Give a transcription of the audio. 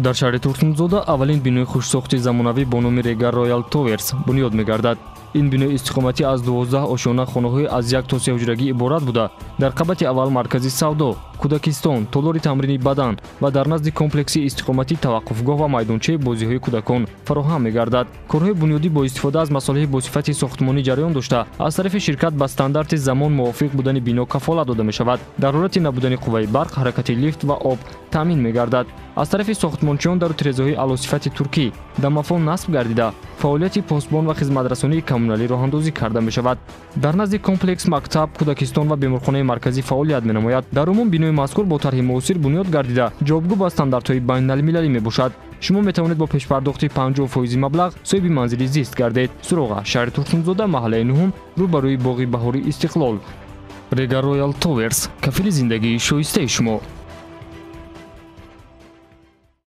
Дар шаҳри Турсунзода аввалин бинои хушсохти замонавӣ бо номи Регар Роял Товерс бунёд мегардад. Ин бинои истиқоматӣ аз 12 ошёна хонаҳои аз 1 то 3 ҳуҷрагӣ иборат буда, дар қабати аввал маркази савдо, кӯдакистон, толори тамрини бадан ва дар назди комплекси истиқоматӣ таваққуфгоҳ ва майдончаи бозиҳои кӯдакон фароҳам мегардад. Корҳои бунёдӣ бо истифода аз масолеҳи босифати сохтмонӣ ҷараён дошта, аз тарафи ширкат ба стандарти замон мувофиқ будани бино кафолат дода мешавад. Дар ҳолати набудани қувваи барқ, ҳаракати лифт ва об таъмин мегардад. Аз тарафи сохтмончиён дару тирезаҳои аълосифати туркӣ домофон насб гардида, фаъолияти посбон ва хизматрасонии коммуналӣ роҳандозӣ карда мешавад. Дар назди комплекс мактаб, кӯдакистон ва беморхонаи марказӣ фаъолият менамояд. Дар умум бинои мазкур бо тарҳи муосир бунёд гардида, ҷавобгӯ ба стандартҳои байналмилалӣ мебошад. Шумо метавонед бо пешпардохти 50% маблағ соҳиби манзили зист гардед. Суроға: шаҳри Турсунзода, маҳаллаи нуҳум, рӯбарӯи боғи баҳори Истиқлол. Регар Роял Товерс, кафили зиндагии шоистаи шумо.